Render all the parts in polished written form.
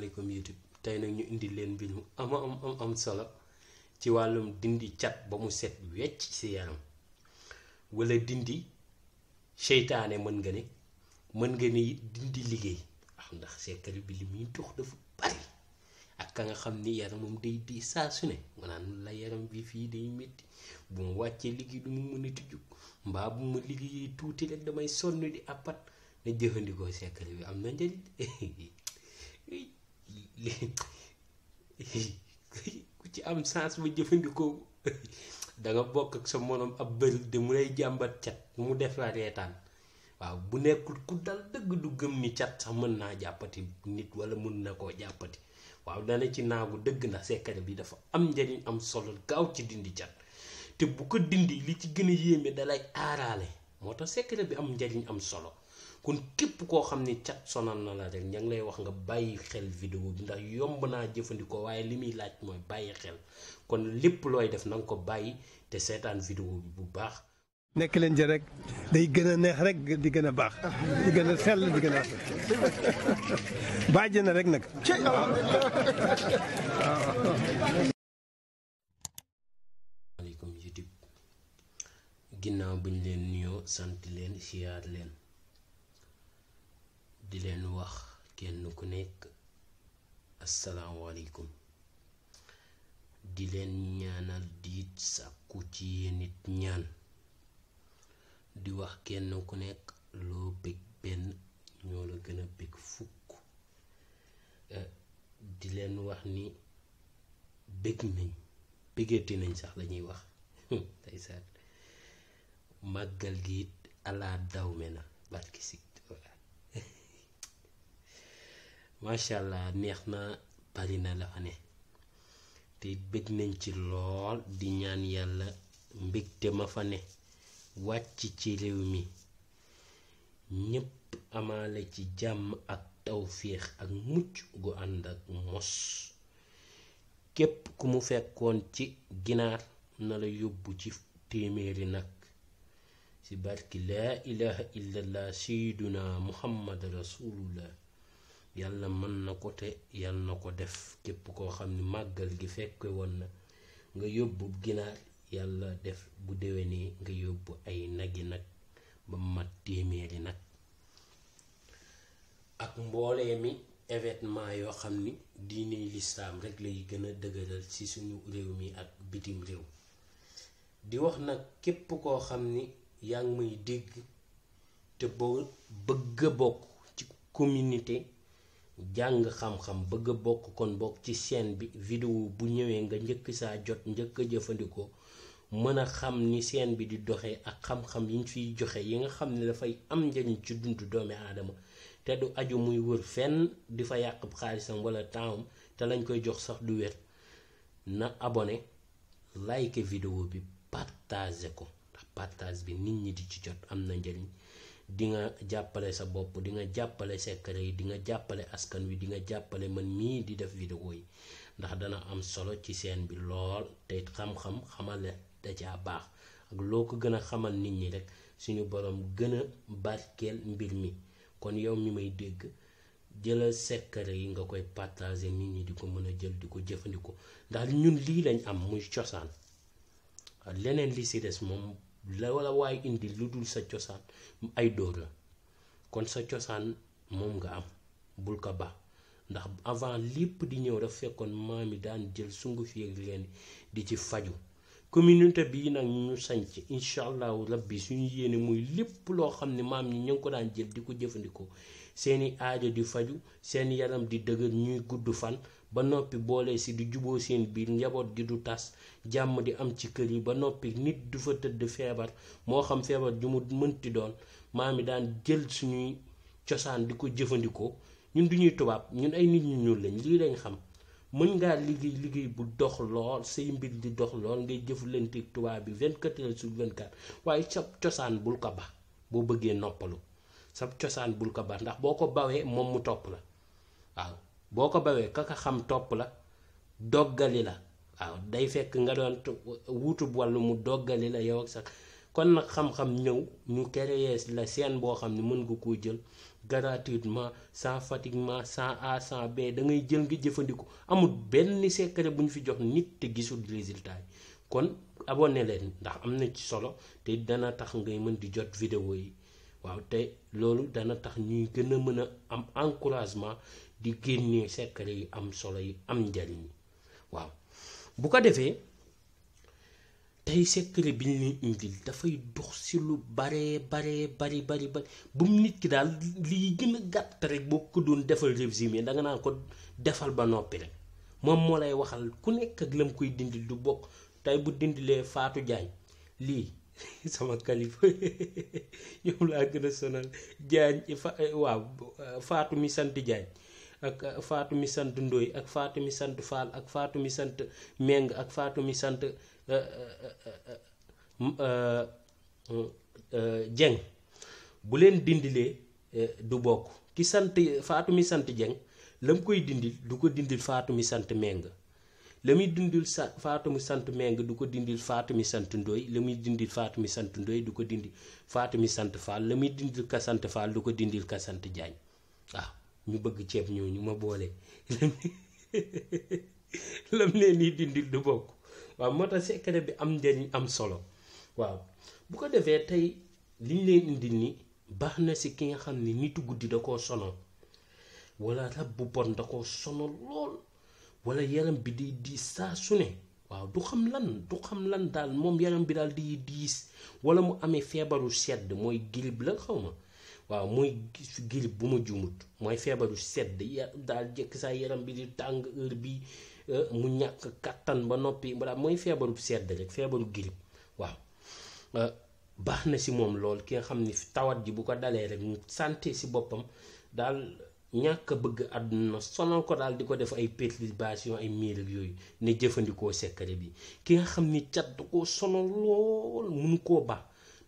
asalaamaaleykum YouTube tey nag ñu indi leen mbir mu am solo ci wàllum dindi cat ba mu set wecc ci yaram wala dindi seytaane mën nga ni dindi liggéey ndax secret bi li muy dox dafa bari ak ka nga xam ni yaramam day di saa su ne mu naan la yaram bi fii day métti bu mu wàccee liggéey du mu mën a tijju mbaa bu ma liggéeyee tuuti rek damay sonn di apat na jëfandikoo secret bi am na njëriñ ku ci am chance ba jëfandikoo danga bokk ak sa morom ab bëri de mu lay jàmbat cat mu def la reetaan waaw bu nekkul ku dal dëgg du gëm ni cat sax mën naa jàppati nit wala mën na koo jàppati waaw dana ci naagu dëgg na secret bi dafa am njëriñ am solo gaaw ci dindi cat te bu ko dindi li ci gën a yéeme dalay aaraale moo tax secret bi am njëriñ am solo kon képp koo xam ni cat sonal na la rek ña ngi lay wax nga bàyyi xel vidéo bi ndax yomb naa jëfandikoo waaye li muy laaj mooy bàyyi xel kon lépp looy def na nga ko bàyyi te seetaan vidéo bi bu baax. nekk leen ci rek day gën a neex rek di gën a baax di gën a sell di gën a bàjj na rek nag. maaleykum YouTube ginnaaw buñ leen nuyoo sant leen siyaar leen di leen wax kenn ku nekk asalaamaaleykum di leen ñaanal diit sàkku ci yéen nit ñaan di wax kenn ku nekk loo bëgg benn ñoo la gën a bëgg fukk di leen wax ni bëgg nañ bëggati nañ sax lañuy wax tey saat màggal gi it alaa dawme na barki si macha allah neex na bari na la fa ne te bëgg nañ ci lool di ñaan yàlla mbégte ma fa ne wàcc ci réew mi ñépp amaale ci jàmm ak tawféex ak mucc gu ànd ak mos képp ku mu fekkoon ci ginaar na la yóbbu ci téeméeri nag ci barki laa ilaha illallah sayyiduna muhammad rasulullah yàlla mën na ko te yàlla na ko def képp koo xam ni màggal gi fekke woon na nga yóbbu ginaar yàlla def bu déwénee nga yóbbu ay nagi nag ba mat téeméeri nag ak mboolee mi événement yoo xam ni diine lislaam rek lay gën a dëgëral ci suñu réew mi ak bitim réew di wax nag képp koo xam ni yaa ngi may dégg te boo bëgg a bokk ci communauté jàng xam-xam bëgg a bokk kon bokk ci chaîne bi vidéo bu ñëwee nga njëkk saa jot njëkk a jëfandikoo mën a xam ni chaîne bi di doxee ak xam-xam yi ñu fiy joxe yi nga xam ne dafay am njëriñ ci dundu doomi aadama te du aju muy wër fenn di fa yàq xaalisam wala tempsam te lañ koy jox sax du wér na abonné like vidéo bi partage ko ndax partage bi nit ñi di ci jot am na njëriñ di nga jàppale sa bopp di nga jàppale secret yi di nga jàppale askan wi di nga jàppale man mii di def vidéo yi ndax dana am solo ci chaîne bi lool te xam-xam xamale da caa baax ak loo ko gën a xamal nit ñi rek suñu borom gën a barkeel mbir mi kon yow mi may dégg jëlal secret yi nga koy partager nit ñi di ko mën a jël di ko jëfandikoo ndax ñun lii lañ am muy cosaan leneen li ci des moom la wala waaye indi lu dul sa cosaan ay dóor la kon sa cosaan moom nga am bul ko baax ndax avant lépp di ñëw dafa fekkoon maam yi daan jël sungu fi ak leen di ci faju communauté bii nag ñu sanc incha allahu rabbi suñu yéene muy lépp loo xam ne maam ñi ñu ngi ko daan jël di ko jëfandikoo seeni aajo di faju seen yaram di dëgër ñuy gudd fan ba noppi boole si di juboo seen biir njaboot gi du tas jàmm di am ci kër yi ba noppi nit du fa tëdd feebar moo xam feebar ju mu mënti doon maam yi daan jël suñuy cosaan di ko jëfandikoo ñun duñuy tubaab ñun ay nit ñu ñuul lañ lii lañ xam mën ngaa liggéey bu dox lool say mbir di dox lool ngay jëflante tubaab bi 24 heures sur 24 waaye sa cosaan bul ko ba boo bëggee noppalu sa cosaan bul ko ba ndax boo ko bawee moom mu topp la waaw boo ko bawee kaka xam topp la doggali la waaw day fekk nga doon wutub wàllu mu doggali la yow ak sax kon nag xam-xam ñëw ñu créer la scène boo xam ne mën nga koo jël gratuitement sans fatiguement sans A sans B da ngay jël nga jëfandikoo amul benn secret bu ñu fi jox nit te gisul résultat yi kon abonné leen ndax am na ci solo te dana tax ngay mën di jot vidéo yi waaw te loolu dana tax ñuy gën a mën a am encouragement di génnee secret yi am solo yi am njariñ waaw bu ko defee tey secret bi ñu leen indil dafay dox ci lu bari bu mu nit ki daal lii gën a gàtt rek boo ko doon defal résumé da nga naan ko defal ba noppi rek moom moo lay waxal ku nekk ak lam koy dindil du bokk tey bu dindilee Fatou Diagne lii sama kalifa ñoom laa gën a sonal Diagne waaw Fatou mi sant Diagne ak Fatou mi sant Ndoy ak Fatou mi sant Fall ak Fatou mi sant Meng ak Fatou mi sant Dieng bu leen dindilee du bokk ki sant Fatou mi sant Dieng la mu koy dindil du ko dindil Fatou mi sant Meng la muy dindil Fatou mi sant Meng du ko dindil Fatou mi sant Ndoy la muy dindil Fatou mi sant Ndoy du ko dindil Fatou mi sant Fall la muy dindil ka sant Fall du ko dindil ka sant Diagne waaw ñu bëgg ceeb ñooñu ma boole lam leen nii dindil du bokk waaw moo tax secret bi am njariñ am solo waaw bu ko defee tey liñ leen indil ni baax na si ki nga xam ne nitu guddi da koo sonal wala rab bu bon da koo sonal lool wala yaram bi di diis saa su ne waaw du xam lan daal moom yaram bi daal di diis wala mu amee feebaru sedd mooy grippe la xaw ma waaw mooy grippe bu ma juumut mooy feebaru sedd daal jekk saa yaram bi di tàng heure bi mu ñàkk kattan ba noppi balaa mooy feebaru sedd rek feebaru grippe waaw baax na si moom lool ki nga xam ni tawat ji bu ko dalee rek mu santé si boppam daal ñàkk bëgg àdduna sonal ko daal di ko def ay perturbation ay miir ak yooyu ne jëfandikoo secret bi ki nga xam ni cat da koo sonal lool mun koo baax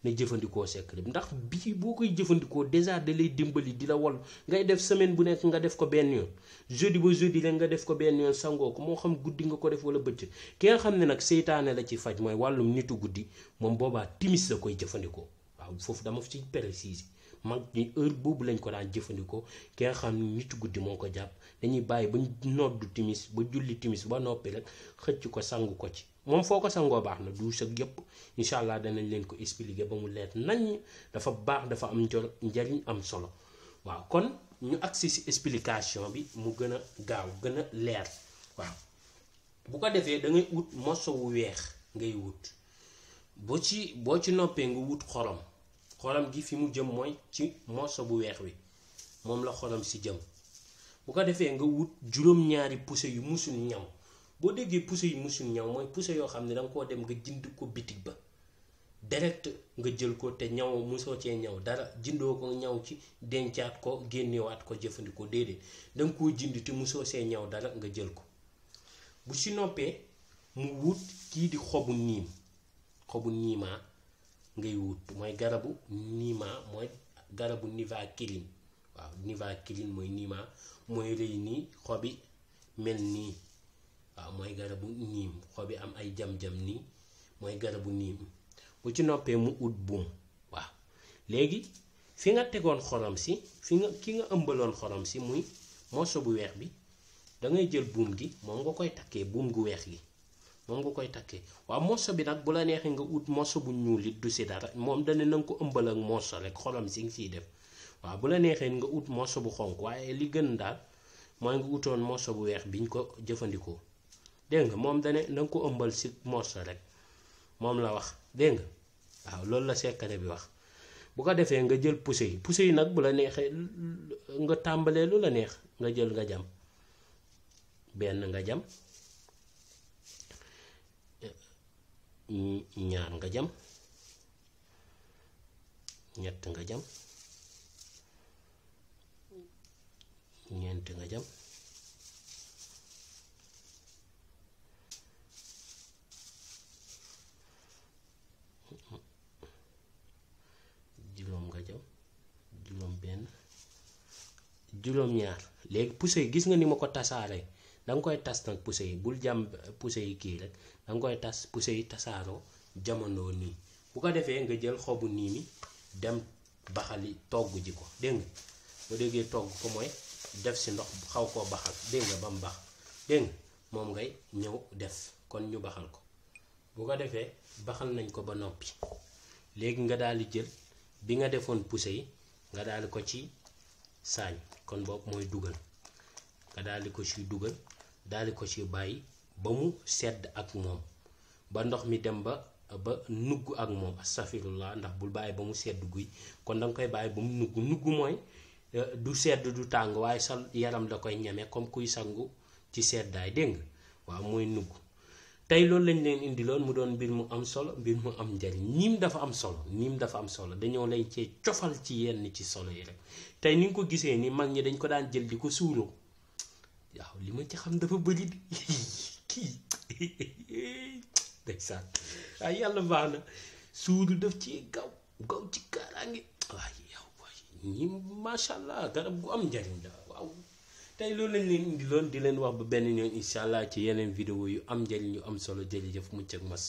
ne jëfandikoo secret bi ndax bii boo koy jëfandikoo déjà da lay dimbali di la wol ngay def semaine bu nekk nga def ko benn yoon jeudi ba jeudi rek nga def ko benn yoon sangoo ko moo xam guddi nga ko def wala bëccëg ki nga xam ne nag seytaane la ci faj mooy wàllum nitu guddi moom boobaa timis la koy jëfandikoo waaw foofu dama ci préciser mag ñi heure boobu lañ ko daan jëfandikoo ki nga xam ne nitu guddi moo ko jàpp dañuy bàyyi ba noddu timis ba julli timis ba noppi rek xëcc ko sangu ko ci moom foo ko sangoo baax na duus ak yëpp incha allah danañ leen ko expliquer ba mu leer nañ dafa baax dafa am njariñ am solo waaw kon ñu agsi si explication bi mu gën a gaaw gën a leer waaw bu ko defee da ngay wut morso wu weex ngay wut boo ci noppee nga wut xorom gi fi mu jëm mooy ci morso bu weex wi moom la xorom si jëm bu ko defee nga wut juróom-ñaari pousse yu musul ñaw boo déggee pousse yu musul ñaw mooy pousse yoo xam ne danga koo dem nga jënd ko bitig ba direct nga jël ko te ñaw musoo cee ñaw dara jëndoo ko ñaw ci dencaat ko génnewaat ko jëfandikoo déedéet danga koo jënd te musoo see ñaw dara nga jël ko bu si noppee mu wut kii di xobu niimaa ngay wut mooy garabu niimaa mooy garabu nivaquine waaw nivaquine mooy niimaa mooy rëy nii xobi mel nii waaw mooy garabu niim xobi am ay jam-jam nii mooy garabu niim bu ci noppee mu ut buum waaw léegi fi nga tegoon xorom si ki nga ëmbaloon xorom si muy morso bu weex bi dangay jël buum gi moom nga koy takkee buum gu weex gi moom nga koy takkee waaw morso bi nag bu la neexee nga ut morso bu ñuul it du si dara moom dana na nga ko ëmbal ak morso rek xorom si nga siy def waaw bu la neexee nga ut morso bu xonk waaye li gën daal mooy nga utoon morso bu weex biñ ko jëfandikoo dégg nga moom dane na nga ko ëmbal si morso rek moom la wax dégg nga waaw loolu la secret bi wax bu ko defee nga jël pousse yi nag bu la neexee nga tàmbalee lu la neex nga jël nga jam benn nga jam ñaar nga jam ñett nga jam ñeent nga jam juróom nga jam juróom benn juróom ñaar léegi pousse yi gis nga ni ma ko tasaaree danga koy tas nag pousse yi bul jam pousse yi kii rek danga koy tas pousse yi tasaaroo jamono nii bu ko defee nga jël xobu nii mi dem baxali togg ji ko dégg nga boo déggee togg ko mooy def si ndox xaw koo baxal dégg nga ba mu bax dégg nga moom ngay ñëw def kon ñu baxal ko bu ko defee baxal nañ ko ba noppi léegi nga daal di jël bi nga defoon poussé yi nga daal di ko ci saañ kon boobu mooy dugal nga daal di ko ci dugal daal di ko ci bàyyi ba mu sedd ak moom ba ndox mi dem ba nugg ak moom astafirullah ndax bul bàyyi ba mu sedd guy kon danga koy bàyyi ba mu nugg mooy du sedd du tàng waaye sa yaram da koy ñeme comme kuy sangu ci seddaay dégg nga waaw mooy nugg tey loolu lañ leen indiloon mu doon mbir mu am solo mbir mu am njariñ niim dafa am solo dañoo lay cee cofal ci yenn ci solo yi rek tey ni nga ko gisee ni mag ñi dañ ko daan jël di ko suuroo waaw li ma ci xam dafa bëri kii ndeysaan waaye yàlla baax na suuru def ci gaw ci kaaraange waaye yow waaye ñi macha allah garab gu am njariñ la waaw tey loolu lañ leen indi loon di leen wax ba benn yoon incha allah ci yeneen vidéo yu am njariñ yu am solo jërëjëf mucc ak mas